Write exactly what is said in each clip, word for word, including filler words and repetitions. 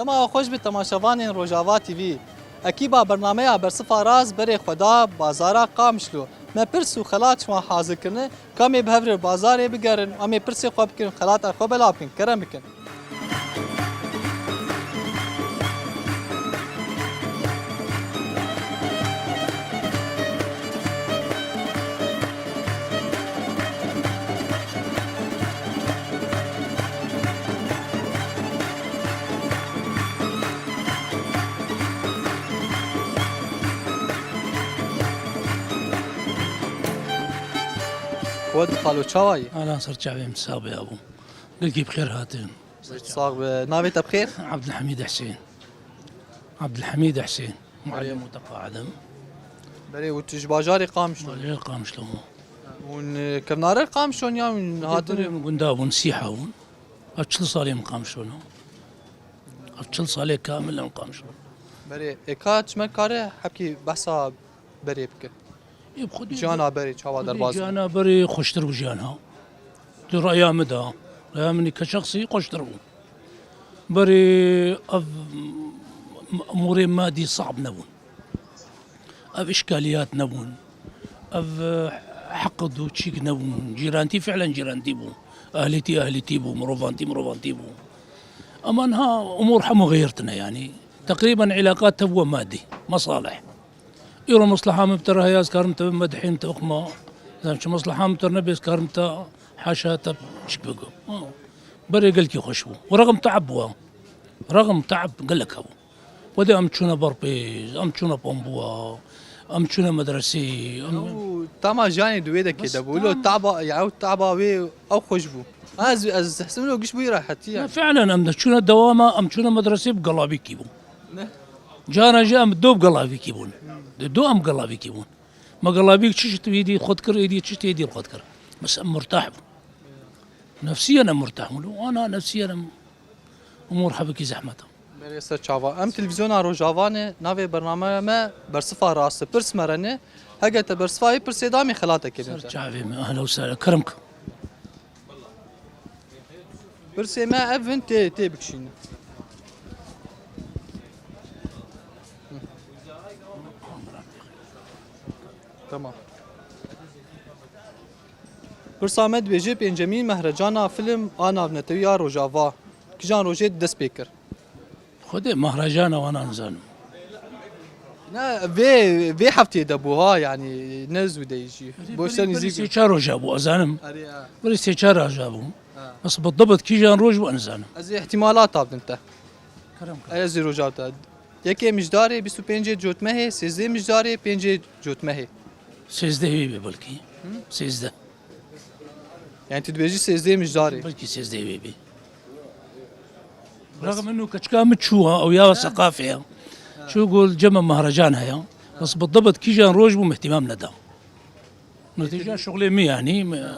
Dema xweş bi temaşevanên Rojava T V. Ekîba bernameya Bersifa Rast berê xwe da bazara Qamişlo. Me pirs û xelat ji wan hazir kirine, ka em ê bi hev re bazarê bigerin, em ê pirsê xwe bikin, xelata xwe belav bikin. Kerem bikin. Xwed xalo, çawa yî? Ala ser çavê min, sax be abû. Gelkî bi xêr hatin. Sax be. Navê te bi xêr? Abdulhamîd Husên. Abdulhamîd Husên. Muallim û teqaedim. Berê, û tu ji bajarê Qamişlo? Bajarê Qamişlo. Hûn, e, kevnare Qamişlo ya hûn hatin? Berê min gunda bûn, Sîha bûn. Ev çil salê min Qamişlo ne. Ev çil salê kamil em Qamişlo. Berê, ê ka çime kare hepkî behsa berê bike? Ê, bi xwedî Jiyana berê çawa Xwedî derbas bû? Jiyana berê xweştir bû jiyan ha. Di raya min de, raya min ke şexsî xweştir bû. Berê ev m-, emûrê madî sab nebûn. Ev îşkaliyat nebûn. Ev, e, heqid û çîk nebûn. Cîrantî fiilen cîrantî bû. Ehlîtî ehlîtî bû. Mirovantî mirovantî bû. Ema niha emûr hemû xeyirtine yanî. Teqrîben îlaqat tev we madî. Mesalih. Îro mesleha min bi te re heye, ez karim te bime dihê min te bixwime. Zan çi mesleha min te re nebe, ez karim te haşa te çik bikim. Ha. Berê gelkî xweş bû. Û rexm te'eb bû. Rexm te'eb gelek hebû. Wedê em çûne ber pêz, em çûne Pambuwa, em çûne medresê, em Ew tama jiyanê di wê dekê de bes bû. Lo tam. Taba, ya ew taba wê ew xweş bû. Ha, ez, ez hesibim lo giş bûyî rehetî ya. Ya, fiilen em de çûne dewama, em çûne medresê bi gelavîkî bû. Ne? Cara jî em do bi gelavîkî bûn. Di do em gelavîkî bûn. Me gelavîk çişt êdî xwe dikir, êdî çişt êdî xwe dikir. Bes em murtah bûn. Nefsiyen em murtah bûn. Ana nefsiyen em umur hebikî zehmet e. Berê ser çava. Em televîzyona Rojava ne, navê bernameya me Bersifa Rast e. Pirs me re ne. Hege te bersifa wî pirsê da, em ê xelatekê bidin te. Ser çavê me, ehla û sehla. Kerem ke. Pirsê me ev in, tê, tê bikişînin. Tamam. Pirsa me dibêje pêncemîn Mehrecana Film a Navnetewî ya Rojava kîjan rojê dest pê kir? Xwedê Mehrecana wana nizanim. Ne, vê, vê hefteyê de bû ha, yanî ne zû de jî. Erê, Boş berî, ser berî nîzîk. Sê çar roja bû, ez zanim. Erê, ha. Berî sê çar roja bû. Ha. Bes bi dibit kîjan roj bû, ez nizanim. Ez ê ihtimala ta bidim te. Kerem ke. Ez ê roja te. Yekê Mijdarê, bîst û pêncê Cotmehê, sêzdehê Mijdarê, pêncê Cotmehê. Sêzdehê wê be belkî. Hı? Sêzdeh. Yani tu dibêjî sêzdehê Mijdarê. Belkî sêzdehê wê be. Rexm min û keçika min çû ha, ew ya seqafê ya. Çû gol cema Mehrecan heya. Bes bi dibit kîjan roj bû, min ihtimam neda. Netîca şuxlê min yanî, me-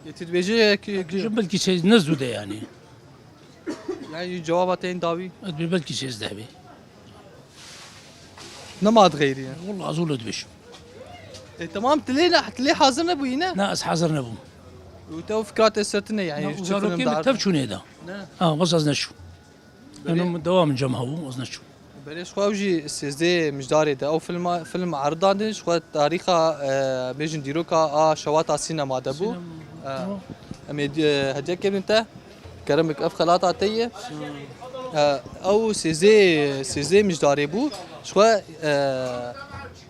Yê tu dibêjî ki, ki- Dibêjim belkî sê ne zû de yanî. Yani cevaba te yên dawî? Ez dibê belkî sêzdeh bê. Nema di xeyrî ye. Walla ez wilo dibêjim. E, tamam, tu lê ne, tu lê hazir nebûyî ne? Na, ez hazir nebûm. Û te ew fikra te ser tine yani. Na, û zarokê min tev çûnê de. Ne. Ha, bes ez neçûm. Berê- Yanî min dewam cem hebû, ez neçûm. Berê ji xwe ew jî sêzdehê Mijdarê de ew filma, film eridandin, ji xwe tarîxa, e, bêjin dîroka a şewata sînema de bû. Sînema. E, tamam. Em ê di-, hediye kevin te. Kerem bik, ev xelata te ye. E, ew sêzdehê, sêzdehê Mijdarê bû. Ji xwe, e,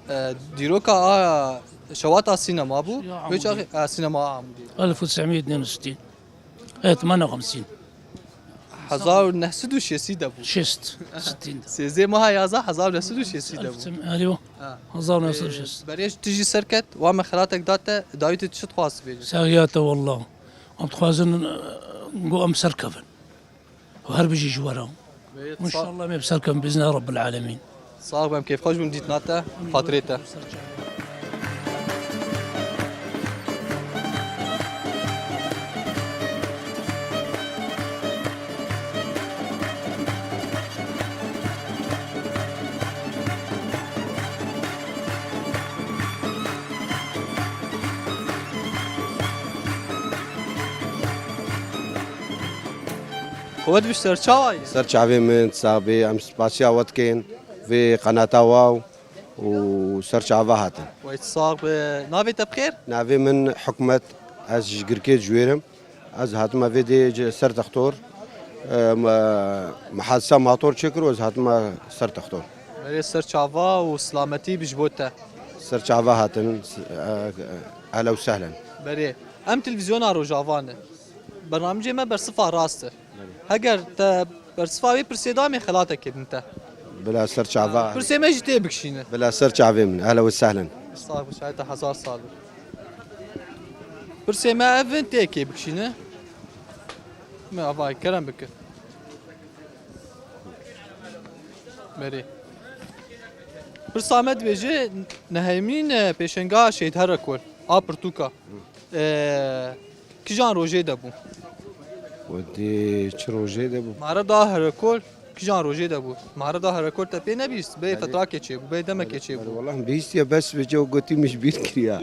e, dîroka a şewata sînema bû. Ya Wê çaxê, Amûdê. E, sînema Amûdê. Elf û sehmî din sitîn. Evet, mana xemsîn. Hezar û neh sed û şêstî de bû. Şêst, sitîn de. Sêzdehê meha yazdeh hezar û neh sed û şêstî de bû. Elf sem-, erê wa. Ha. Hezar û neh sed û şêst. Ee, Berê, tu jî serket, wa me xelatek da te, dawî tu çi dixwaz bêjî? Saxiya te walla. Em dixwazin, e, ku em serkevin. Û her bijî ji we re. Wê, înşallah em ê bi ser kevin bi îzna Rabbil Alemîn. Sax be, em kêfxweş bûn dîtina te, xatirê te. Qewet bi ser çawa ye? Ser çavê min, sax bê, em spasiya we dikin vê qenata we û ser çava hatin. Wey sax be. Navê te bi xêr? Navê min Hikmet, ez ji Girkê Ciwêr im. Ez hatime vê dê ji ser textor. E, me, me hadisa motor çêkir û ez hatime ser textor. Berê ser çava û silametî bi ji bo te. Ser çava hatin, s-, e, ehlen û sehlen. Berê. Em televîzyona Rojava ne. Bernamecê me bersifa rast e. Heger te bersifa wê pirsê da me xelatekê din te. Bila ser çava. Pirsê me jî tê bikişîne. Bila ser çavê min. Ehlen û sehlen. Sağ ol, şahit hezar sal. Pirsê me ev in tê kê bikişîne. Me avay kerem bike. Berê. Pirsa me dibêje nehemîn, e, pêşenga Şehîd Herekol a pirtûka. E, kijan rojê de bû? Wedî çi rojê de bû? Mare da Herekol, kijan rojê de bû? Mare da Herekol te pê nebîst? Bê fetrakê çê bû, bê demekê çê bû. Wallahî bîstiye bes vêce û gotî min ji bîr kiriya.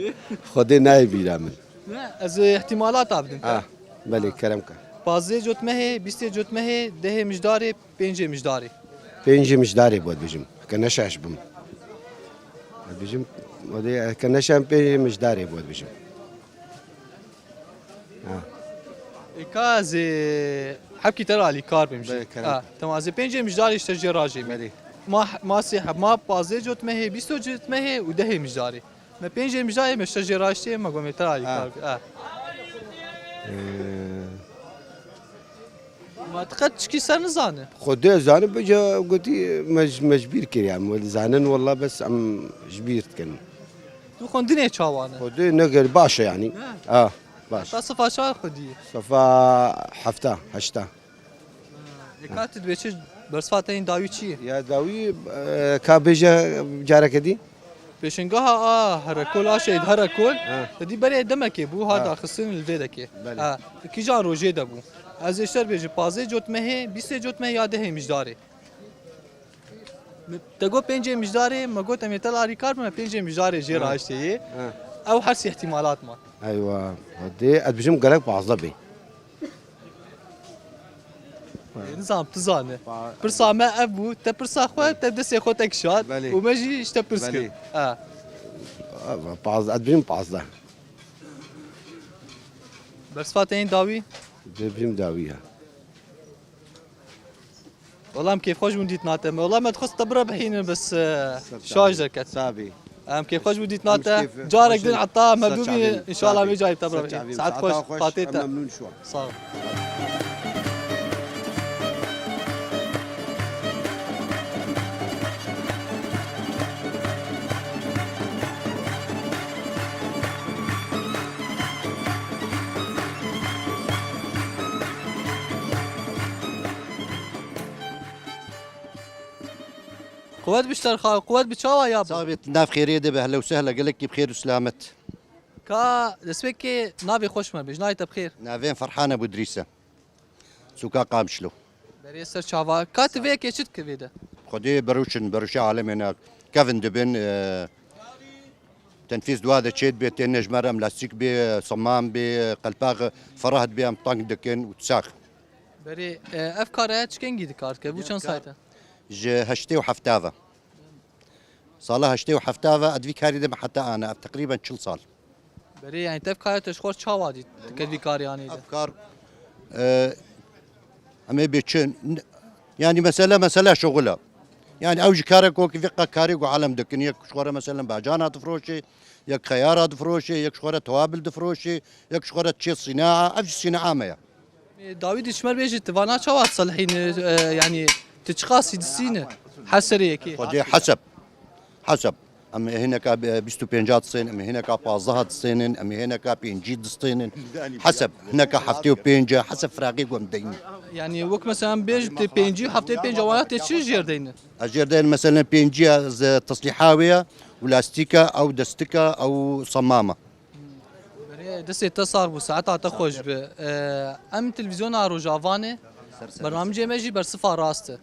Xwedê nayê bîra min. Ne, ez ê ihtimalata bidim. Ah, belê, kerem ke. Pazdeh cotmehê, bîstê cotmehê, dehê mijdarê, pêncê mijdarê. Pêncê mijdarê bo dibêjim. Ke neşaş bim. Dibêjim, o dê, ke neşan pêncê mijdarê bo dibêjim. Ha. Ê ka ez ê hebkî te re alîkar bim jî. Belê, kerem. Ha, tamam, ez ê pêncê mijdarê ji te jê rajê bim. Belê. Ma, ma sê heb, ma pazdeh cotmehê, bîst cotmehê û dehê mijdarê. Me pêncê mijdarê me ji te jê rajê, me gomê te re alîkar bim. Ha. Ee. Ma tu qet çikî ser nizane? Xwedê zanim, bêje gotî me ji, me ji bîr kiriya. Me zanin walla bes em ji bîr dikin. Tu xwendinê çawa ne? Xwedê ne gel baş e yani. Ne? Ah, baş. Heta sifa çar xwedî? Sifa hefta, heşta. Ê ka tu dibê çi bersifa te yên dawî çi ye? Ya dawî, e, ka bêje careke dî? Pêşengeha a Herekol, a Şehîd Herekol, ha, te dî berê demekê bû, ha, ha, daxistin li vê dekê. Belê. Ha, kîjan rojê de bû? Ez ê ji te re bêjim, pazdeh cotmehê, bîstê cotmehê ya dehê mijdarê. Te got pêncê mijdarê, me got em ê te alîkar bin, me pêncê mijdarê jê, ha, raştê yê. Ha. Ew her sê ihtimalat man. Eywa, dê ez bijim gerek pazdeh bê. Nizam, tu zane. Pa- Pirsa me ev bû, te pirsa xwe, te destê xwe te kişand. Belê. Û me jî ji te pirs kir. Belê. Ha. Pazdeh, ez dibînim pazdeh. Bersifa te yên dawî? Dibînim dawî ya. Wela em kêfxweş bûn dîtina te. Me wela me dixwest te birebihînin, bes, e, şaş derket. Sabî. Em kêfxweş bû dîtina te. Carek din heta me bibînin, înşallah vê carî te birebihînin. Saet xweş, Fatê te. Sağ ol. Quwet bi şterxa, quwet bi çawa ya. Sax bît, nav xêrê de be, hele û sehla, gelekî bi xêr û selamet. Ka destpêkê navê xweş me bêj, navê te bi xêr? Navê min Ferhan Ebûdrîs e. Sûka Qamişlo. Berê ser çava. Ka tu vê yekê çi dikî vê de? Xwedê berûşin, berûşe alemê ne. Kevin dibin, e, tenfîz dua de çê dibe, tên nejmer em lastîk bê, semam bê, qelpax ferah dibe, em tank dikin û sax. Berê, e, ev kare çi kengî dikar dike? Bû çend saet e? Ji heştê û hefta ve. Sala heştê û hefta ve ez vî karî de me heta ana, ev teqrîben çil sal. Berê, yani tev kare te ji xwe çawa dît? Te ket vî karî anî de? Ev kar, e, em ê bê çi, n-, yani mesele, mesele şoxil e. Yani ew ji karek ku vî qe karî ku alem dikin, yek ji xwe re meselen bacana difroşê, yek xeyara difroşê, yek ji xwe re tewabil difroşê, yek ji xwe re çê sînaa, ev jî sînaa me ye. Dawî dişmer bêjî, tu vana çawa diselihînî, e, yanî tu çiqasî distînî? Her serê yekê. Xwedê heseb. Heseb. Em ê hineka, e, bîst û pênca distênin, em ê hineka pazdeh distênin, em ê hineka pêncî distênin. Heseb. Hineka heftê û pênc, heseb firaqê ku em deynin. Yanî wek mesela em bêjin tu pêncî, heftê pênc wana tê çi jêr deynin? Ez jêr deynim mesela pêncî ez, e, teslîha wê ye û lastîka, ew destika, ew semama. Berê, destê te sax bû, saeta te xweş bi. Ee, em televîzyona Rojavanê, bernamecê me jî bersifa rast e.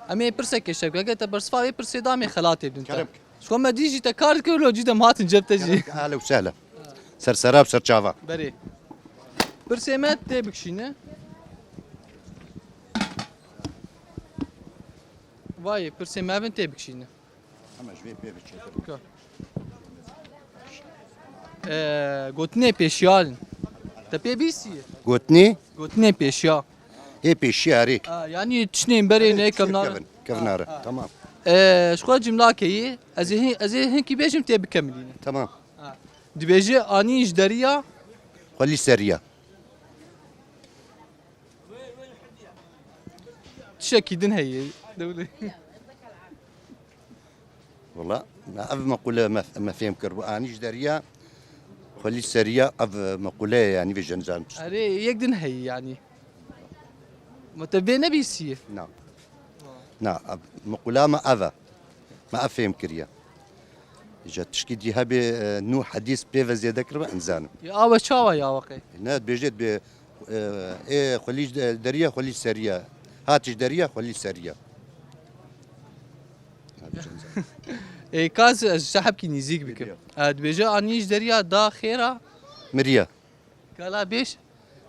Em ê pirsekê şev, eger te bersifa vê pirsê da, em ê xelatê bidin te. Kerem. Ji xwe me dî jî te kar dikir, lo cî de em hatin cem te jî. Kerem, ehlen û sehlen. Ser sera û ser çava. Berê. Pirsê me tê bikişîne. Vay, pirsê me evin tê bikişîne. Hema ji vê pê biçe. Ee, gotinê pêşiya in. Te pê bîstiye? Gotinê? Gotinê pêşiya. Ê pêşiya rê. Aa, yani tiştên berê ne kevnar. Kevin, kevnare. Aa, aa. Tamam. Ee, ji xwe cimlakê yê, ez ê hin-, ez ê hinkî bêjim tê bikemilîne. Tamam. Aa. Dibêje anî ji deriya. Xwelî seriya. Tiştekî din heye. Dewle. Wala, me ev mequle me, me fêm kir. Anî ji deriya, xwelî seriya ev mequle ye, yani vê jencan. Erê, yek din heye yani. Ma te vê nebîstiye? Na. Na, ev mequla me ev e. Me ev fêm kiriye. Ji tişkî dî hebe, e, nû hedîs pê ve zêde kiribe, em zanin. Ya awe çawa ya weqê? Ne, dibêje dibê, e, ê xwelî ji de-, deriya, xwelî seriya. Hat ji deriya, xwelî seriya. Ê, ka ez, ez ji te hebkî nîzîk bikim. Biliyorum. E, dibêje anî ji deriya da xêra. Miriya. Kala bêj.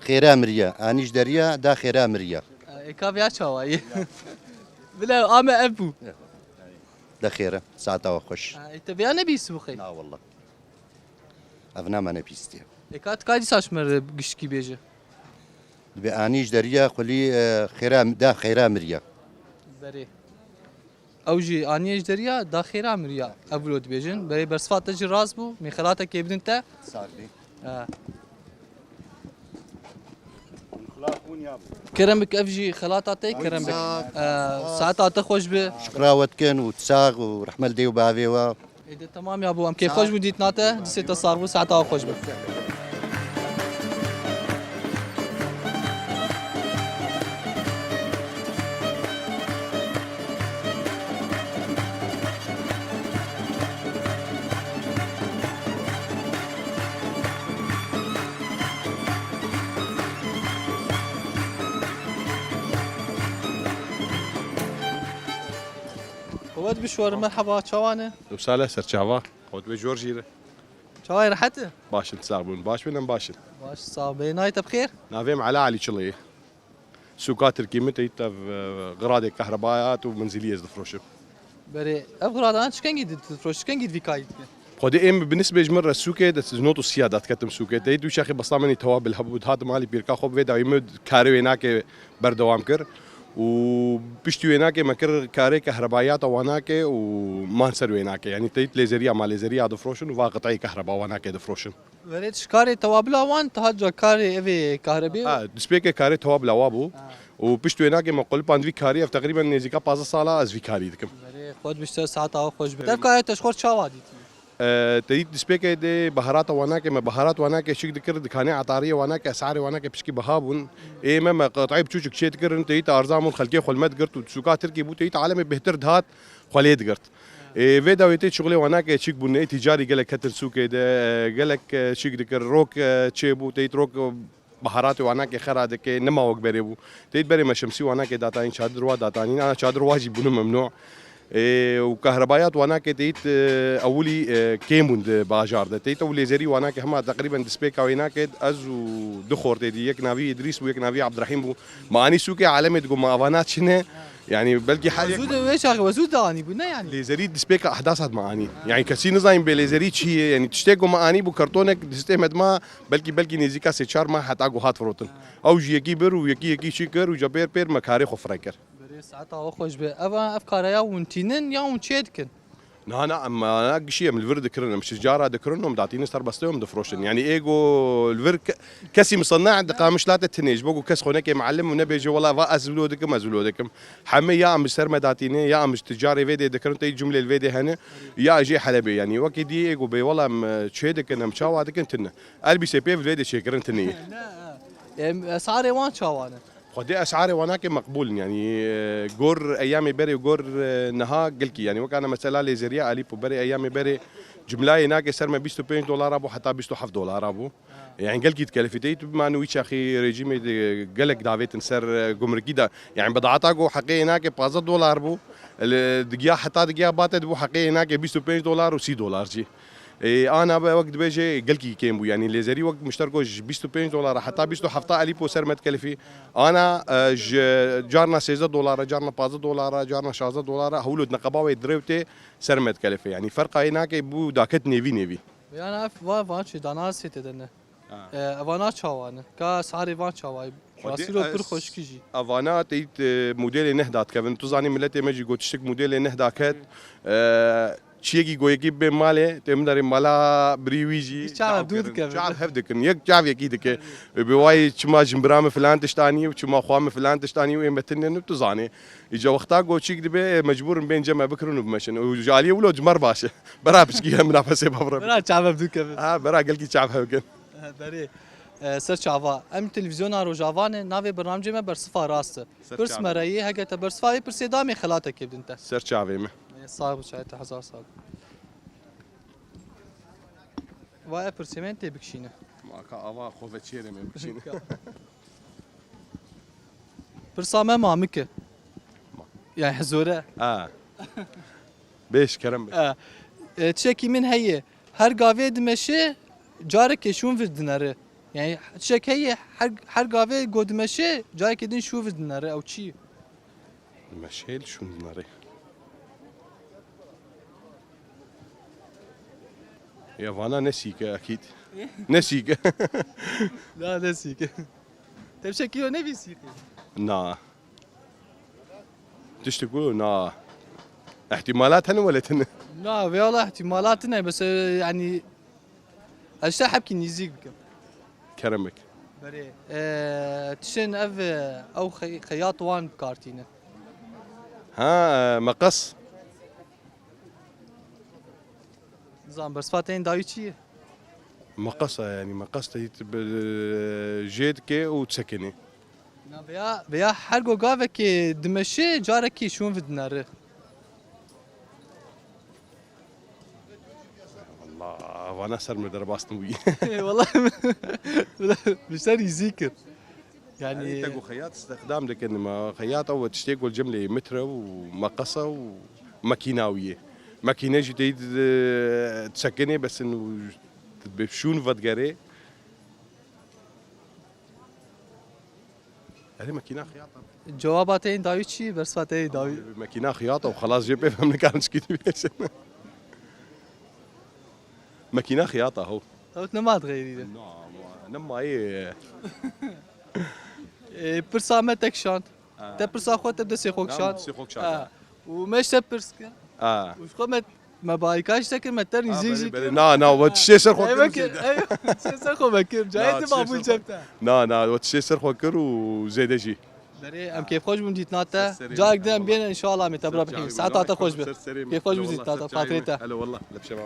Xêra miriya. Anî ji deriya da xêra miriya. E, ê, ka vêya çawa ye? Bila ame ev bû. Da xêre. Saeta we xweş. E, te vêya nebîst bixê? Na wallah. Ev na me nebîstiye. Ê, ka tika dîsa ji me re gişkî bêje. Dibê anî ji deriya xwelî, e, xêra, da xêra miriya. Berê. Ew jî aniye ji deriya, da xêra miriya. Ev wilo dibêjin. Berê bersiva te jî rast bû. Min xelatekê bidin te. Sar bî. Ha. Kerem bik, ev jî xelata te, kerem bik. Sağ ol. Ee, saeta te xweş bi. Şikra we dikin û sax û rehme li dê û bavê we. Êdî temam ya bû. Em kêfxweş bûn dîtina te. Dîsê te sax bû, saeta we xweş bi. Qewet bi şor, merheba, çawa ne? Ew sale ser çava. Qewet bi jor jî re. Çawa ye, rehet e? Baş in, sax bûn. Baş bin, em baş in. Baş, sax be. Nayê te bi xêr? Navê min Ela Elî Çilî ye. Sûka Tirkî min teyît ev, e, xiradê kehrebayat û menzilî ez difroşim. Berê, ev xiradan çi kengî difroş, çi kengî vî kayî dike? Xwedê êm bi nisbê ji min re sûkê de, ji not û sîya de diketim sûkê. Teyît wî çaxê besta min î tewabil hebû, dihatim alî pîrka xwe, bi vê dawî min karê wênakê berdewam kir. Û piştî wênakê me kir karê kehrebayata wanakê û man ser wênakê. Yanî teyît lêzeriya, ma lêzeriya difroşin û va qiteyê kehreba wanakê difroşin. Werê ji karê tewabila wan, tu hat ca karê evê kahrebê? Ha, destpêkê karê tewabila wa bû. Ha. Û pişt wênakê me qulipand vî karî, ev teqrîben nêzîka pazdeh sala ez vî karî dikim. Werê xwe dibişte, saeta we xweş be. Tev karê te ji xwe çawa dîtî? E, te dît destpêkê dê beharata wanakê me, beharat wanakê çik dikir, dikanê etariyê wanakê, esarê wanakê pişkî biha bûn. Ê me, me qetayî biçûçik çê dikirin, te dît arza bûn, xelkê xwe li me digirt û sûka Tirkî bû, te dît alemê bêhtir dihat. Xwelê digirt. Ê, vê dawêtê şixulê wanakê çik bûn, ê tîcarî gelek ketin sûkê de, e, gelek, e, çik dikir, rok, e, çêbû, teyit rok, e, beharatê wanakê xera dike, nema wek berê bû. Teyit berê me şemsî wanakê datanîn, çadir wa datanîn, ana çadir wa jî bûne memnû. Ê, û kahrebayat wanakê teyit, e, ewilî, e, kêm bûn di bajar de. Teyit ew lêzerî wanakê hema teqrîben dispêka wê nakê, ez û du xortê dî, yek navî Îdrîs bû, yek navî Abdurehîm bû. Me anî sûkê alemê digot, me avana çi ne? Yani belkî her yek. Zû de wê çaxê we zû de anî bû, ne yani? Lêzerî despêka ehdasa me anî. Yani kesî nizanî bê lêzerî çi ye. Yani tiştê ku me anî bû kartonek distê me dima belkî, belkî nêzîka sê çar mah heta ku hat firotin. Ew ji yekî bir û yekî yekî çi kir û ca pêr pêr me karê xwe fire kir. Berê saeta we xweş be. Eva, ev kareya hûn tînin ya hûn çê dikin? Na, na, em, na, gişî em li vir dikirin, em şicara dikirin, em datînin ser bestê, em difroşin. Yani ê ku li vir ke-, kesî misenna di qamişlatê tinê, ji bo ku kes xwe neke muallim û nebêje, wela va ez wilo dikim, ez wilo dikim. Hemê ya em ji ser me datîne, ya em ji ticarê vê dê dikirin, tey cumlê li vê dê hene, ya jê Helebê. Yani wekî dî ê ku bê, wela em, e, çê dikin, em çawa dikin, tine. Elbîsê pê vê dê çêkirin tine ye. Ne, e, em, esarê wan çawa ne? Xwedê esarê wanakê meqbûl in, yanî, e, gor eyamê berê û gor, e, niha gelkî, yanî wekana mesela lêzeriya Alîpo berê eyamê berê cumlayê nake ser me bîst û pênc dolara bû heta bîst û heft dolara bû. Yani gelkî dikelifî teyî tu bimane wî çaxî rejîmê de gelek davêtin ser, e, gumrikî de. Yani bidata ku heqê nake pazdeh dolar bû, li, digiya heta digiya bate dibû heqê nake bîst û pênc dolar û sî dolar jî. Ê, ana be wek dibêje gelkî kêm bû. Yanî lêzerî wek mişterko ji bîst û pênc dolara heta bîst û heft alîpo ser metkelifî. Ana, e, ji carna sêzdeh dolara, carna pazdeh dolara, carna şazdeh dolara hewlo neqeba wê direwtê ser metkelifê. Yanî ferqa yê nake bû daket nêvî nêvî. Yana ev va, va çi dana sê tê de ne. Ha. E, evana çawa ne? Ka sarê van çawa ye? Xwedê Rastî ro pir ez xweşikî jî. Evana teyît, e, modelê neh datkevin. Tu zanî miletê me jî got tiştek modelê neh daket. E, çiyekî goyekî bê malê, tê min derê mala birî wî jî çav dû dikevin. Çav hev dikin. Yek çav yekî dike. Bi wayî çima jimbira min filan tişt anî û çima xwa min filan tişt anî û ê metin ne tu zanî. Îca wexta goçîk dibe, e, mecbûr in bên cem me bikirin û bimeşin. Û ji aliyê wilo cimer baş e. Bera piçkî ye minafesê bavre. Bera çav hev dû kevin. Ha, bera gelkî çav hev kin. Berê, e, ser çava. Em televîzyona Rojava ne, navê bernamcê me Bersifa Rast e. Ser çavê. Pirs me re yê, heke te bersifa vê pirsê da, em ê xelatekê bidin te. Ser çavê me. E, sağ ol, çayê te hezar sağ ol. Va e pirsê me tê bikişîne. Ma ka ava xwe veçêrê me bikişîne. Pirsa me mamik e. Ma. Yani zor e. Ha. Bêş kerem be. E, e, tiştekî min heye. Her gavê dimeşe, carekê şûn vir dinere. Yani tiştek heye, her, her gavê go dimeşe, carekê din şû vir dinere. Ew çi? Dimeşe li şûn dinere. Ya vana ne sîke ekîd. Ne sîke. Na, ne sîke. Tevşekî yo ne vî sîke? Na. Tiştik bû, na. Ihtimalat hene wele tine. Na, vê Allah ihtimalat ne, bes, e, yani, ez işte hepkî nîzîk bikim. Keremek. Berê, e, tişên ev, e, ew xey-, xeyat wan bikartîne. Ha, e, meqes. Zan, bersifa te yên dawî çi ye? Meqasa, yani meqas te yî bi-, jê dike û çekinê. Na veya, veya her go gavekê dimeşe, carekî şûn vidinere. Wallah, vana ser min derbastin wî. Wallah, bi ser îzî kir. Yani, yani te ku xeyat istixdam dikin, ma xeyat ew tiştê ku cem lê mitre û meqasa û makîna wî ye. Makîne jî teyî di-, çekinê besin û bi şûn vedigerê. Erê makîna xeyata. Cewaba te yên dawî çi? Bersa te yê dawî. Makîna xeyata û xelas jê pê em nikarin çikî dibêjin. Makîna xeyata ho. Ew nema xeyrî de. Na, ne mayê. Ê, pirsa me te kişand. Ha. Te pirsa xwe te destê xwe kişand. Destê xwe kişand. Ha. Û me ji te pirs kir. Ha. Û ji xwe me, me bayîka ji te kir, me te rîzî jî kir. Na, na, we tiştê ser xwe kir. Ey, tiştê ser xwe me kir. Cayê tu mabûl cem te. Na, na, we tiştê ser xwe kir û zêde jî. Berê, em kêfxweş bûn dîtina te. Carek din em bêne, înşallah em ê te bira bihîn. Saeta te xweş be. Kêfxweş bûn dîtina te. Xatirê te. Hele wallah, lepşe ma.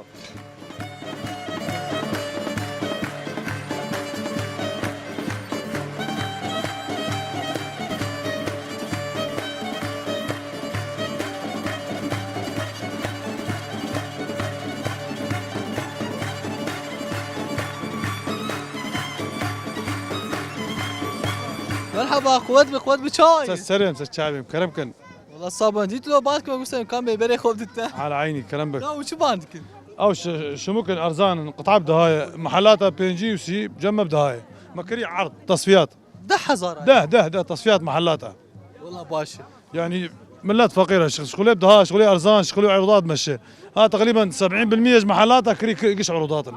Merhaba, quwet bi, quwet bi, çay. Ser serê me, ser çavê me, kerem kin. Wala saban, dît lo band kime gusem, kam bê berê xwe dite. Ala eynî, kerem bi. Ya, û çi band dikin? Ew şi-, şimûkin erzan in, qit'a bi dihaye, mehellata pêncî û sî, cem me bi dihaye. Me kirî erd, tesfiyat. Deh hezar ay. Deh, deh, deh, tesfiyat mehellata. Wala baş e. Yani millet feqîr e, şixulê bi diha, şixulê erzan, şixulê erudat meşe. Ha, teqrîben seb'în bil mîye ji mehellata kirî ki-, giş erudat in.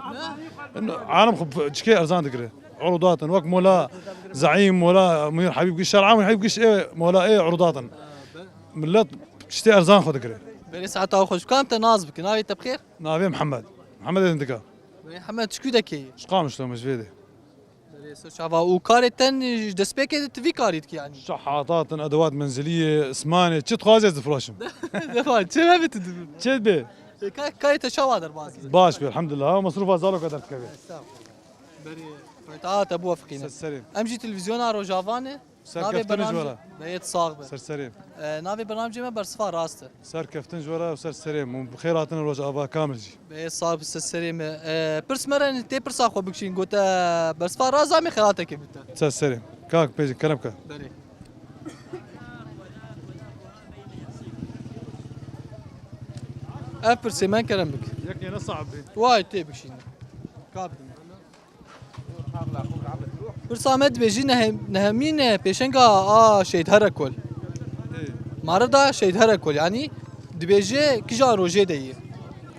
Alem xwe çikê erzan dikire. Erudat in. Wek mola Zeîm, mola Munîr Habîb giş, şer'a Munîr Habîb giş ê mola ê erudat in. Millet tiştê erzan xwe dikire. Berê saeta xwe ji kan te nas bikin. Navê te bi xêr? Navê Mihemed. Mihemed Êdin Dika. Berê Mihemed, çi kû de keyî? Ji Qamişlo me, ji vê de. Berê ser çava. Û karê te ji destpêkê de tu vî karî dikî yanî? Şehatat in, edewat menziliyê, ismanê, çi dixwazê ez difiroşim. Defa, çi hebe tu dibin? Çi be? E, ka-, karê te çawa derbas dibin? Baş be, elhamdulillah. Ha, mesrûfa zaloka derdikeve. Estağfurullah. Berê, xweta te biwefqîne. Ser serê. Em jî televîzyona Rojava ne. Navê bernamcê, beyê sax be. Ser serê. E, navê bernamcê me Bersifa Rast e. Serkeftin ji we re û ser serê me. Bi xêr hatin Rojava kamil jî. Beyê sax be, ser serê me. E, pirs me re tê pirsa xwe bikişîn, gote Bersifa Rast, em ê xelatekê bite. Ser serê. Kak pêjin kerem ke. Berê. Ev pirsê me kerem bik. Yek yene sax bê. Way tê bikşîne. Kabin. Pirsa me dibêjî nehem-, nehemîn e pêşenga a Şehîd Herekol. Ê. Mare da Şehîd Herekol, yanî dibêje kîja rojê de yî.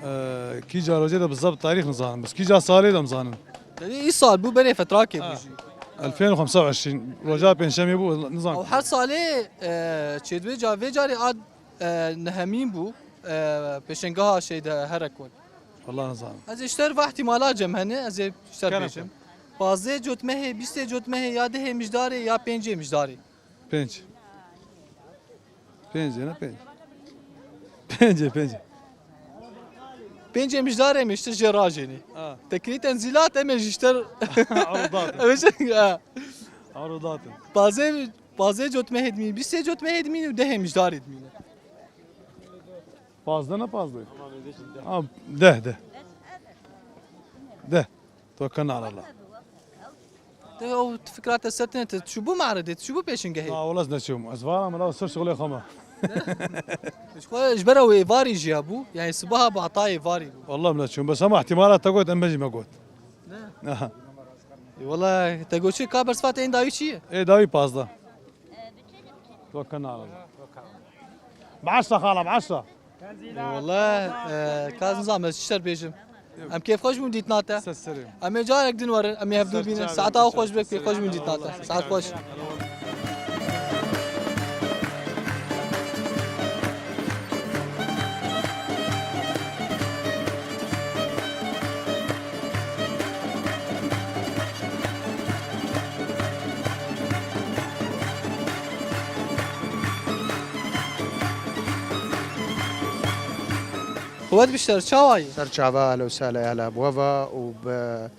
Ee, kîja rojê de bi zebt tarîx nizanim, bes kîja salê de nizanim. Yanî îsal bû berê fetrakê bû Ha. jî. Elfên û xemsa û eşrîn, roja pêncşemê bû, nizanim. Ew her salê, e, çêdibê ca vê carê a, e, nehemîn bû, e, pêşengeha Şehîd Herekol. Wallah nizanim. Ez ê ji te re va ihtimala cem hene, ez ê ji te re Kerem bêjim. Pazdeh cotmehê, bîstê cotmehê ya dehê mijdarê ya pêncê mijdarê. Pênc. Pêncê ne pênc. Pêncê, pêncê. Pêncê mijdarê em ê ji te jê rajênî. Ha. Tekilî tenzîlat em ê ji ji te re Ew datin. Em ê ji, ha. Ew datin. Pazdeh, pazdeh cotmehê dimîn, bîstê cotmehê dimîn û dehê mijdarê dimîne. Pazdeh ne pazdeh. Ha, deh, deh. Deh. Tewekkelna ala Allah. Te ew fikra te setine te çûbû me'redê, te çûbû pêşingehê? Na, wala ez neçûm. Ez vana min ew ser şixulê xwe me. Ji xwe ji ber ew ê varî jî hebû, yani sibaha bi etayê varî bû. Wallah min neçûm. Bes hema ihtimalat te got, em jî me got. Ne? Aha. E, wala te got çi, ka bersiva te ên dawî çi ye? Ê dawî pazdeh. Tewekkelna ala Allah. Bi eşre xala, bi eşre. E, wala, e, ka ez nizam ez çi ser bêjim. Em kêfxweş bûn dîtina te. Ser serê. Em ê carek din werin, em ê hevdû bînin. Saeta xweş be, kêfxweş bûn dîtina te. Saet xweş. Xwet bişter, çawa yî? Ser çava, ehla û sehla, ehla bi we ve û bi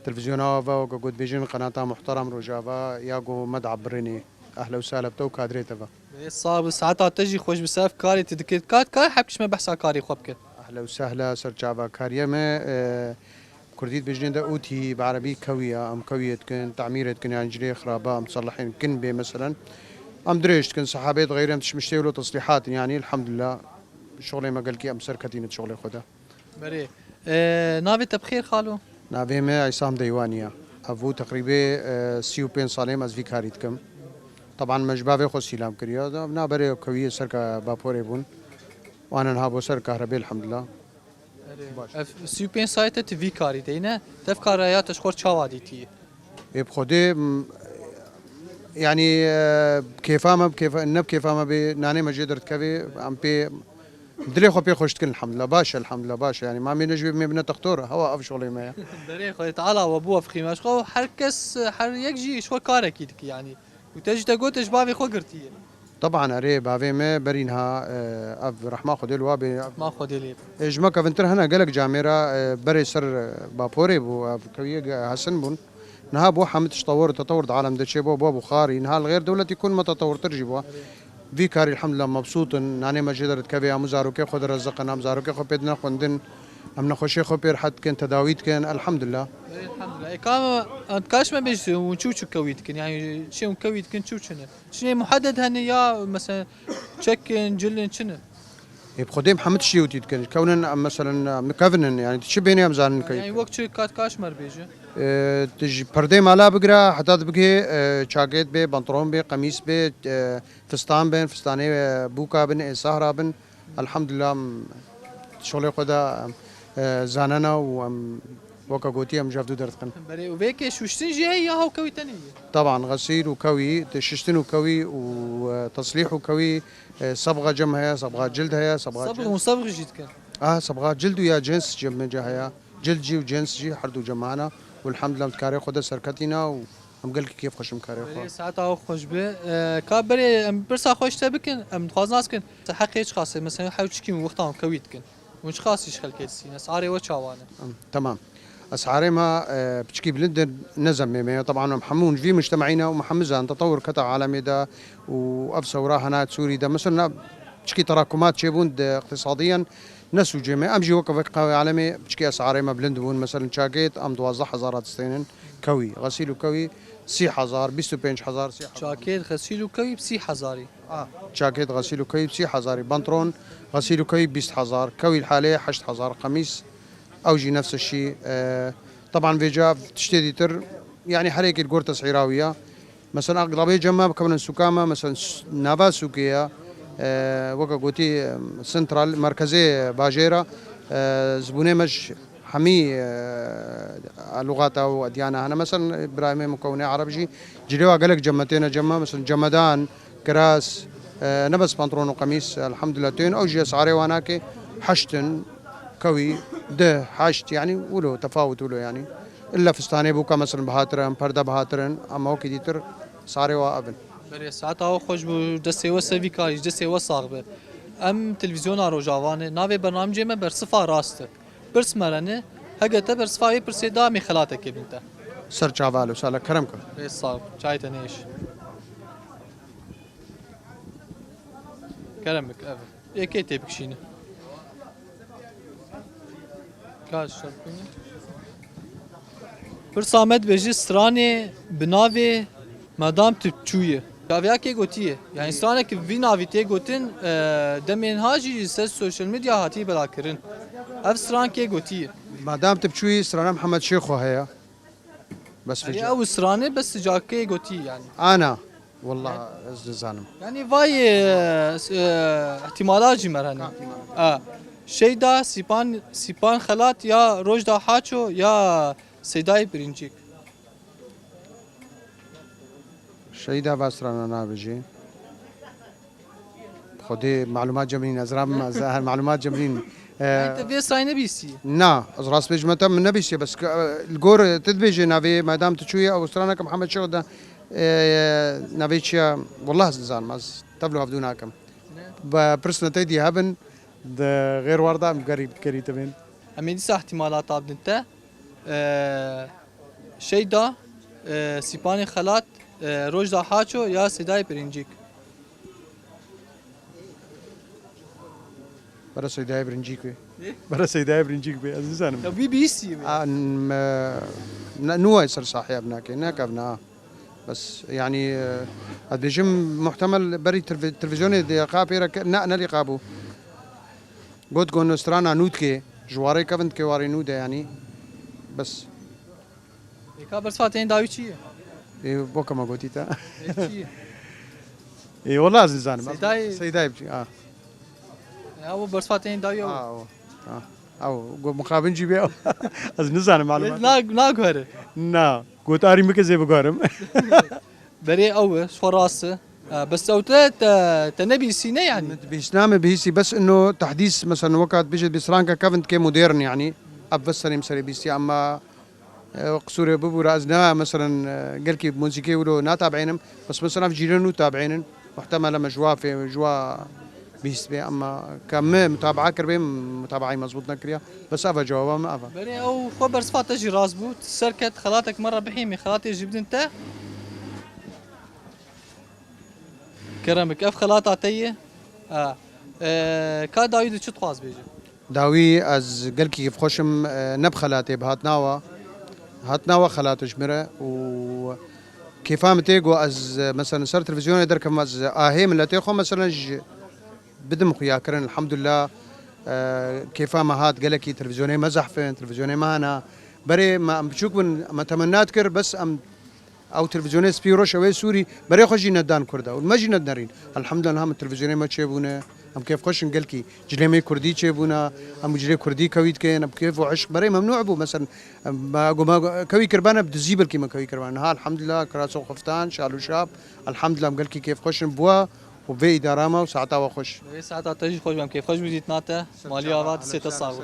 televîzyona we ve û ku dibêjin qenata muhterem Rojava ya ku me diabirinî. Ehla û sehla bi te û kadrê te ve. Ê, sax bi, saeta te jî xweş bi, ser karê te dikê. Ka, ka hep kişme behsa karê xwe bike. Ehla û sehla, ser çava, kariye me, e, Kurdî dibêjin de ûtî, bi erebî kewî ya, em kewiyê dikin, temîrê dikin, yani cilê xiraba, em selihên kin bê meselen. Em dirêj dikin, sehabê diğeyrin, em tişmiştê wilo teslîhat in, yani elhamdulillah, şixulê me gelkî em ser ketîne şixulê xwe de. Berê. E, navê te bi xêr xalo? Navê me Îsam Deywanî ye. Ev bû teqrîbê, e, sî û pênc salê me ez vî karî dikim. Teban me ji bavê xwe îstîlam kiriye. Na berê kewiyê ser ka baporê bûn. Wan niha bo ser kahrebê elhamdulillah. Erê, baş. Ev sî û pênc salê te tu vî karî de yî ne? Tev kara ya te ji xwe re çawa dîtiye? Ê bi Xwedê, m, yanî, e, kêfa me, kêfa, ne bi kêfa me bê, nanê me jê derdikevê, em pê, dilê xwe pê xweş dikin elhamdulillah. Baş e elhamdulillah, baş e. Yanî mamê ne ji wê me bine textor, hewa ev şolê me ye. Berê Xwedê Teala we bû ev xîma ji xwe, her kes, her yek jî ji xwe karekî dike yanî. Û te jî te got, ji bavê xwe girtiye. Teban erê, bavê me berî niha, e, ev rehma Xwedê li wa bê. Ma Xwedê lê. E, ji me kevintir hene gelek camêra, e, berê ser, e, baporê bû, ev kewiyê ge-, hesin bûn. Niha bû hemî tişt tewir, tetewir di alem de çêbû, bû bû xarî. Niha li xêr dewletî kun me tetewirtir jî bû. Vî karî elhamdulillah mebsût in. Nanê me jê derdikeve, hemû zarokê xwe direziqin, em zarokê xwe pê dine xwendin. Em nexweşê xwe pê rehet dikin, tedawî dikin, elhamdulillah. Elhamdulillah. E, ka, em kaş me bêjî, hûn çû çû kewî dikin? Yani, çi hûn kewî dikin, çû çi ne? Çinê muhedded hene ya, mesela, çek in, cil in, çi ne? E, bi Xwedê em hemû tiştî witî dikin. Kewnin, em, meselen, em nikevinin, yani, çi bênê em zanin kewî Yani, dikin. Wek çi kat kaş me bêjî? E, tu ji perdê mala bigire, heta dibigê, e, çakêt bê, pantolon bê, qemîs bê, e, fistan bin, fistanê, e, bûka bin, ê sahra bin. Elhamdulillah, em şolê xwe de, em, e, zanena û em weke gotî em ji hevdû derdixin. Berê, û vê kê şuştin jî heye ya hewkewî tenê ye? Teban, xesîl û kewî, te şiştin û kewî û, e, teslîh û kewî, e, sebxa cem heye, sebxa cild heye, sebxa Sebx cins. Hûn sebx jî dikin? Ah, sebxa cild û ya cins cem me ce heye. Cild jî û cins jî her du cemana. Û elhamdulillah, em dikarê xwe de serketîna û Em gelkî kêfxweş in karê xwe. Belê, saeta we xweş be. E, ka berê em pirsa xwe ji te bikin, em dixwazin nas bikin. Heqê çiqas e, mesela hew çikî hûn wexta hûn kewî dikin. Hûn çiqasî ji xelkê distînin? Esarê we çawa ne? Em, temam. Esarê me, e, piçikî bilind in, ne zemmê me ye. Teban em hemû hûn ji vî mujtemeyî ne û me hemû zanin tetewur kete alemê de û ev sewra hena Sûrî de. Mesela piçikî terakumat çêbûn di iqtisadiyen ne sûcê me. Em jî weke vek qewê alemê piçikî esarê me bilind bûn. Mesela çakêt em duwazdeh hezara distênin. Kewî, xesîl û kewî. Sî hezar, bîst û pênc hezar, sî hezar. Çakêt xesîl û kewî bi sî hezarî. Ah, çakêt xesîl û kewî bi sî hezarî. Bantron xesîl û kewî bîst hezar. Kewî li halê heşt hezar. Qemîs ew jî nefs şî. E, teban vêca tiştê dîtir, yanî her yekê li gor tesîra wî ya. Mesela, eglabê cem me bikevin sûka me, mesela, s-, nava sûkê ya, e, weke gotî, e, sentral, merkezê bajêra, e, zibûnê me ji hemî, e, lugata û edyana hene. Mesela, birayê me mukewinê ereb jî cilê wa gelek cem me têne cem me, mesela, cemedan, kiras, e, ne bes pantolon û qemîs, elhamdulillah, tên. Ew jî esarê wan nake, heşt in, kewî, deh, heşt, yanî, wilo, tefawut wilo, yanî. Îlla fistanê bûka, mesela, bihatir in, perde bihatir in, ama wekî dîtir sarê wa ev in. Berê saeta we xweş bû, destê we ser vî karî, destê we sax be. Em televîzyona Rojava ne, navê bernamecê me Bersifa Rast e. Pirs me re ne, hege te bersifa wê pirsê da, em ê xelatekê bidin te. Ser çava lo, sala kerem kir. Rê sax, çayê te nêş. Kerem bik, ev. Yekê tê bikişîne. Kaç şart bûne? Pirsa me dibêje stranê bi navê Madam Tupçû ye. Çaviya kê gotiye? Yani stranekî vî navî tê gotin, e, demên ha jî ser social media hatiye belakirin. Ev stran kê gotiye? Madam Tupçûyî strana Mihemed Şêxo heye. Bes Erê vêca. Ew stranê bes cakê gotî yani. Ana. Wallah ez dizanim. Yani vay, e, s-, e, ihtimala jî me re hene. Ka ihtimal. E, Şeyda Sipan, Sipan Xelat ya Rojda Haço ya Seydayê Pirincîk. Şeyda va strana nabêjî. Xwedê malumat cemrîn, ez rabim, ez her malumat cemrîn. E, Yani te vê stranê nebîsî? Na, ez rast bêjim te min nebîsiye, bes ke, e, li gor te dibêje navê Madam Tupçûyê, ew straneke Mihemed Şêxo de, e, navê çi ye? Wallah ez dizanim, ez tevlo hevdû nakim. Ne? Be pirsine te dî hebin, di xêr war de em gerî, gerî te bên. Em ê dîsa ihtimalata bidin te. E, Şeyda, e, Sipanê Xelat, e, Rojda Haço ya Seydayê Pirincîk. Bera Seydayê Pirincîk bê. Ne? Bera Seydayê Pirincîk bê. Ez nizanim. Ya wî bihîstiye bê. A, n-, me, ne, nû ay ser sahiya binakê, ne kevna. Bes, yani, e, ez bêjim muhtemel berî televî-, televîzyonê de qa pêre ke-, ne, ne lîqa bû. Got, got strana nû dikê, ji warê kevin dikê warê nû de, yani. Bes. Ê, ka bersiva tên dawî çi ye? Ê, bo kema gotî te. Ê, çi ye? Ê, wala ez nizanim. Seydayê. Seydayê biçî, ha. Ya, bu bersiva tên dawî ew. Ha, o. Ha. Ew, go mixabin jî bê. Ez nizanim, malumat. Na, naguhere. Na. Gotarî min ke zê bigarim. Berê ew e, ji xwe rast e. E, bes ew te, te, te nebîsîne yani. Min bihîsna, min bihîsî, bes ino tehdîs, mesela, weka dibêje bi stranka kevin dike modern yani. Ev bes serê min serê bîsî, ama, e, qisûrê bibûre, ez ne, mesela, e, gelkî muzîkê wilo natabînim, bes, mesela, ev cîlên nû tabînin. Muhtemelen me ji wa fê-, ji wa bihîst bê, ama ka me mutabaa kiribê, mutabaayî mezbût nekiriya. Bes ava cewaba me ava. Berê ew xwe bersiva te jî rast bû. Ser ket xelatek me re bihîmî, xelatê jî bidin te. Kerem bik, ev xelata te ye. Ha. E, ka dawî de çi dixwaz bêje? Dawî ez gelkî kêfxweş im, e, ne bi xelatê, bi hatina wa. Hatina wa xelat e ji min re û kêfa min tê ku ez, e, mesela ser televîzyonê derkevim, ez ahê miletê xwe mesela ji bidim xuyakirin. Elhamdulillah, e, kêfa me hat, gelekî televîzyonê me zehf in, televîzyonê me hene. Berê me em biçûk bin, me temenna dikir, bes em Ew televîzyonê spî û roş ew ê sûrî, berê xwe jî nedan Kurda û me jî nednerîn. Elhamdulillah, em televîzyonê me çêbûne, em kêfxweş in gelkî. Cilê me kurdî çêbûne, em cilê kurdî kewî dikin, em kêf û eşq berê memnû bû. Mesela, em, me, go me kewî kirbane, bi dizî belkî me kewî kirbane. Niha elhamdulillah, kiras û xiftan, şal û şap, elhamdulillah, em gelkî kêfxweş in bûa û vê îdara me û saeta we xweş. Vê saeta te jî xweş be, em kêfxweş bû dîtina te. Malî ava, distê te sax bû.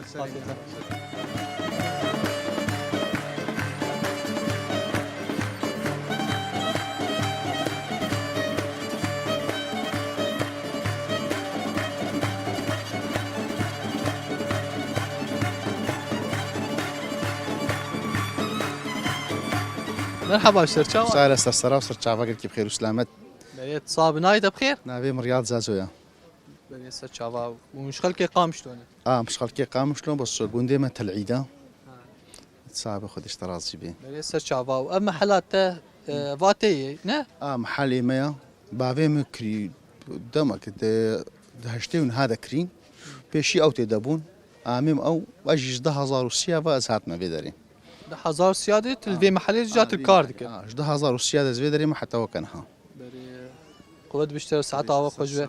Merhaba, ser çava. Sare, ser sera, ser çava, gelkî bi xêr û selamet. Berê, sax be, navê te bi xêr? Navê min Riyad Zazo ya. Berê, ser çava. Û ji xelkê Qamişlo ne? A, em ji xelkê Qamişlo, bes gundê me Tel Îd e. Ha. Sabe Xwedê ji te razî bê. Berê ser çava û ev mehela te e, vatê ye, ne? A mehelê me ya, bavê min kirî, dema ki di di heştê û niha de kirîn. Pêşî ew tê de bûn. Amêm ew, ez jî ji du hezar û sî ve ez hatime vê derê. Du hezar sî de tu li vê mehelê de ca tu kar dikir. Ha, ji du hezar û sî de ez vê derê me heta weke niha. Berê Quwet bişte, saeta we xweş be.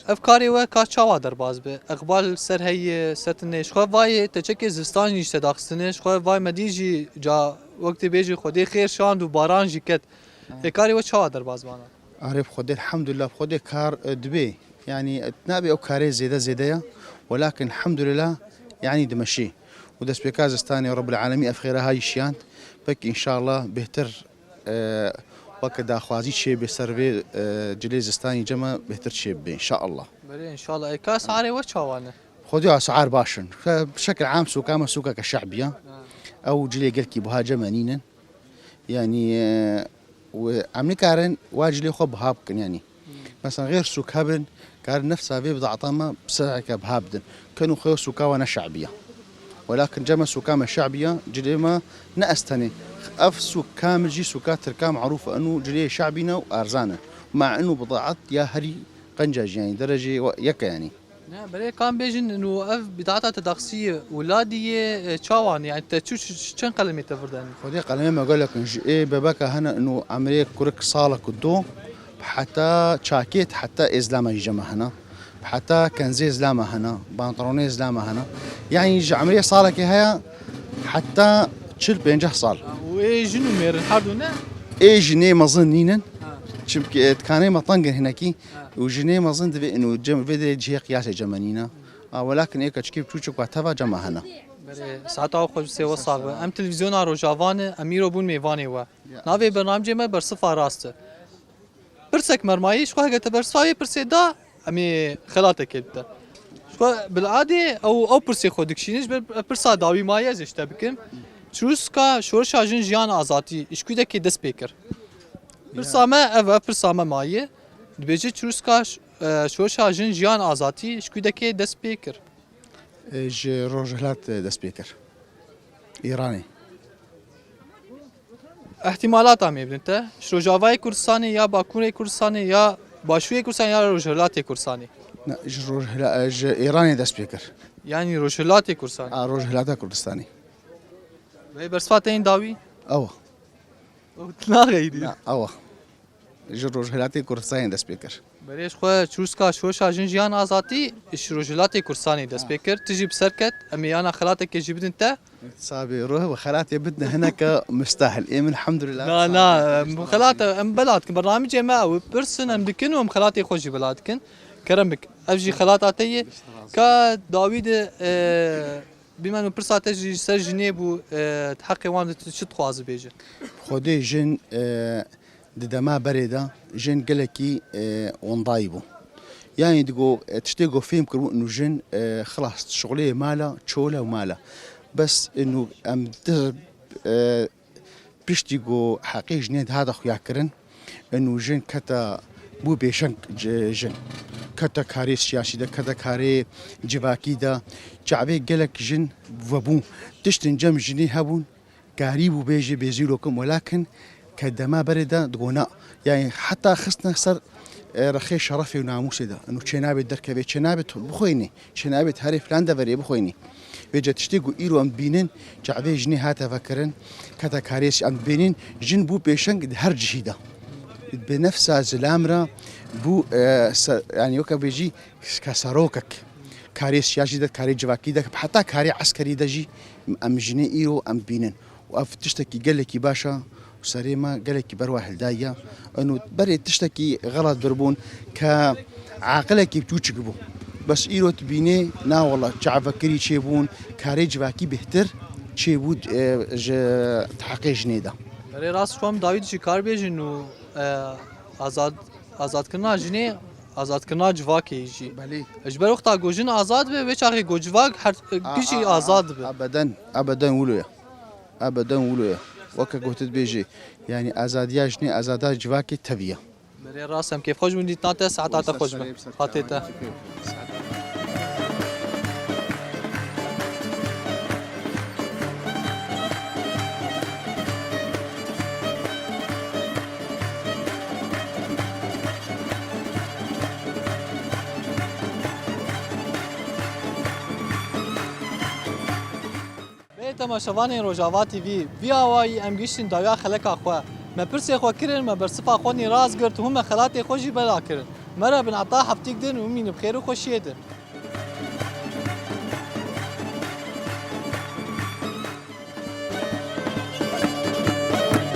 Ev karê we ka çawa derbas be? Eqbal ser heye, ser tine. Ji xwe vayê te çekê zivistan jî ji te daxistine. Ji xwe vay me dî jî ca wek tê bêjî Xwedê xêr şand û baran jî ket. Ê karê we çawa derbas bana? Arê bi Xwedê, elhamdulillah, bi Xwedê kar e, dibê. Yanî e, nabê ew karê zêde zêde ya. Welakin elhamdulillah, yanî dimeşî. Û destpêka zistanê Rebbil Alemî ev xêra hayî şiyand. Pek înşallah bêhtir e, weke daxwazî çêbê ser vê e, cilê zistanî cema bêhtir çêbibe înşallah. Berê înşallah. Ê ka esarê we çawa ne? Xwedî esar baş in. Ke bi şekil am sûka me sûkeke şehbî ya. Ew cilê gelkî buha cema nînin. Yanî e, û em nikarin wa cilê xwe biha bikin yanî. Mesela xêr sûk hebin, karin nefsa vê bidata me bi seheke biha bidin. Keno xwe sûka we ne şehbî ya. Welakin cema sûka me şehbî ya, cilê me ne ez tenê. Ev sûk kamil jî sûka tirka merûf e. Eno cilê şehbî ne û erzan e. Ma eno bidaat ya herî qenca jî yanî derecê yek e yanî. Ne, berê kan bêjin û ev bidata te daxisî ye, weladî ye, e, çawan, yani te çû ç- çend qelemê te virden? Xwedê qelemê me gelek in, ji ê bebeka hene û emrê kurik salek û do, heta çakêt, heta êzlama jî cema hene, heta kenzê zlama hene, pantolonê zlama hene. Yani ji emrê salekê heye heta çil pênceh sal. Û ê jin û mêrin her du ne? Ê jinê mezin nînin. Çimkî e, dikanê me teng in hinekî. Û jinê mezin divê ino cem vê derê cihê qiyasê cema nîne. A welakin ê keçikê biçûçik wa teva cema hene. Berê, saeta xwe ji sê we sax be. Em televîzyona Rojava ne, em îro bûn mêvanê we. Navê bernamecê me Bersifa Rast e. Pirsek mermayî, ji xwe hege te bersifa wê pirsê da, em ê xelatekê bide. Ji xwe bil'adê ew, ew pirsê xwe dikişîne, ji ber pirsa dawî maye ez ê ji te bikim. Çirûska şorişa jin jiyan azatî, ji kûdekê dest pê kir. Pirsa me ev e, pirsa me maye. Dibêje çirûska ş- e, şorişa jin jiyan azatî ji kûdekê dest pê kir. E, ji Rojhilat e, dest pê kir. Îranê. Ehtimalata me bidin te. Ji Rojavayê Kurdistanê ya Bakurê Kurdistanê ya Başûrê Kurdistanê ya Rojhilatê Kurdistanê. Ne, ji Rojhila, e, ji Îranê dest pê kir. Yanî Rojhilatê Kurdistanê. A, Rojhilata Kurdistanê. Wê bersiva te yên dawî? Ew. Ew naxeyî dî. Na, ew. Ji Rojhilatê Kurdistanê dest pê kir. Berê ji xwe çirûska şoşa jin jiyan azatî ji Rojhilatê Kurdistanê dest pê kir. Tu jî bi ser ket, em ê yana xelatekê jî bidin te. Sabê roh bi xelatê bidin hineke mustahil. Ê min elhamdulillah. Na, na, em bi xelat, em bela dikin. Bernamicê me ew pirsin, em dikin û em xelatê xwe jî bela dikin. Kerem bik. Ev jî xelata te ye. Ka dawî de, e, Bîmen û pirsa te jî ji ser jinê bû, e, di heqê wan de tu çi dixwazî bêje? Xwedê jin, e, di dema berê de jin gelekî, e, wendayî bû. Yanî digo, e, tiştê ku fêm kiribû û jin, e, xilas şixulê mala, çole û mala. Bes û em di, e, Piştî ku heqê jinê dihate xuyakirin, û jin kete bû pêşeng ji jin. Kete karê siyasî de, kete karê civakî de. Çavê gelek jin vebûn. Tiştin cem jinê hebûn, karî bû bêjê bêzîrokim welakin ke dema berê de digona. Yani heta xistine ser e, rexê şerefê û namûsê de. Û çênabê derkevê, çênabê tu bixwînî, çênabê herê filan deverê bixwînî. Vêca tiştê ku îro em dibînin, çavê jinê hate vekirin, kete karê em dibînin, jin bû pêşeng di her cihî de. Bi nefsa zilam re bû, e, se, yani weke bêjî ke serokek. Karê siyasî de, karê civakî de, heta karê eskerî de jî em jinê îro em dibînin. Û ev tiştekî gelekî baş e û serê me gelekî ber wa hildaye. Û berê tiştekî xelat birbûn ke aqilekî çûçik bû. Bes îro tu bînê, na wela çavekirî çêbûn, karê civakî bêhtir çêbû, e, ji heqê jinê de. Berê rast xwe em dawî dişî kar bêjin û, e, azad, azadkirina jinê, azadkirina civakê jî. Belê. Ji ber wexta ku jin azad be, wê çaxê ku civak her, gijî azad be. Ebeden, ebeden wilo ye. Ebeden wilo ye. Weke ku tu dibêjî, yanî azadiya jinê, azadiya civakê tevî ye. Berê rast em kêfxweş bûn dîtina te, saeta te xweş be. Xatê te. Temaşevanên Rojava T V, vî awayî em gihiştin dawiya xeleka xwe. Me pirsê xwe kirin, me bersifa xwe nî rast girt, hûn me xelatê xwe jî bela kirin. Me re bin ata heftîk din û mîn bi xêr û xweşiyê din.